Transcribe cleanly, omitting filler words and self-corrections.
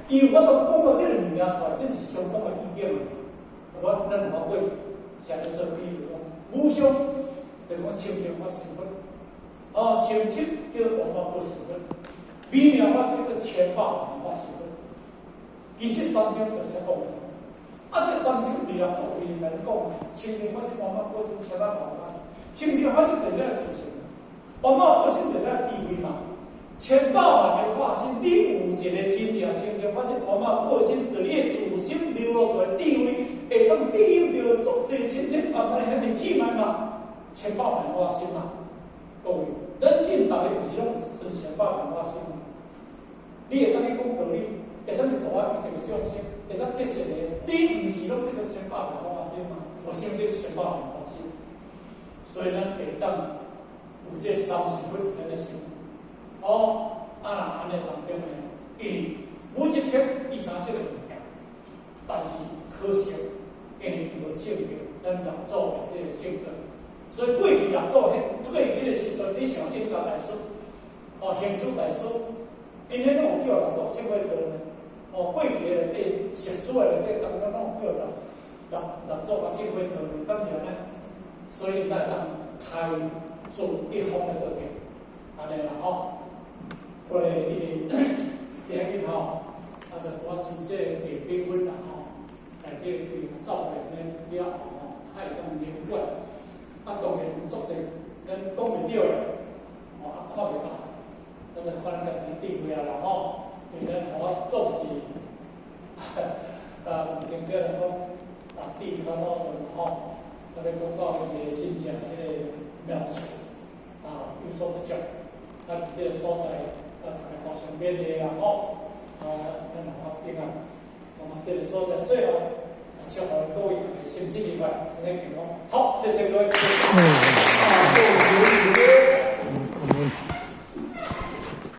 伊有法度講到這個物件出來，這是相當的意境。我咱有過去寫咧做比喻講，無相就講清淨法身佛，哦，清淨叫做圓滿報身佛，微妙法叫做千百萬法身佛。其實三乘就是講，啊，這三乘26祖為來講，清淨法身、圓滿報身、千百萬法身，清淨法身就是咱自性，圓滿報身就是咱智慧嘛。千百萬的化身，你有一個真正清淨法身、圓滿報身，佇你的自心流露出來智慧，會當對應著足濟千千萬萬的兄弟姊妹嘛，千百萬化身嘛。各位，咱進逐个毋是攏一尊千百萬化身嘛？你會當去講道理，會當去度一個眾生，會當結善的，你毋是攏叫做千百萬化身嘛？有啥叫千百萬化身？所以咱會當有這三身佛佇咱的心。哦，啊若按呢當中呢，因為每一刻伊知這個物件，但是可惜，因為伊無證著咱六祖的這個證德，所以過去六祖彼過去彼個時陣，你想應覺大師，哦，行思大師，𪜶彼攏有去予六祖聖會道呢。哦，過去的內底十祖的內底當中攏有去予六祖共證會道呢，敢是按呢？所以咱當開做一方的道理，按呢啦吼。過來因為今日吼，啊，就拄仔煮這個地米粉啦吼，內底對走遍咧了後吼，較會當連貫。啊，當然有足濟咱講袂著的，吼啊看袂到，咱就看咱家己智慧啊啦吼。因為咱我總是啊，有聽說人講啊，地較老頓吼，特別講到伊個真正彼個妙處啊，有所不足，啊，這個所在。啊，大家互相勉勵啦吼，啊，咱來發平安，那麼這個所在最後，祝福各位身體愉快，身體健康。好，謝謝各位。嗯。啊，各位。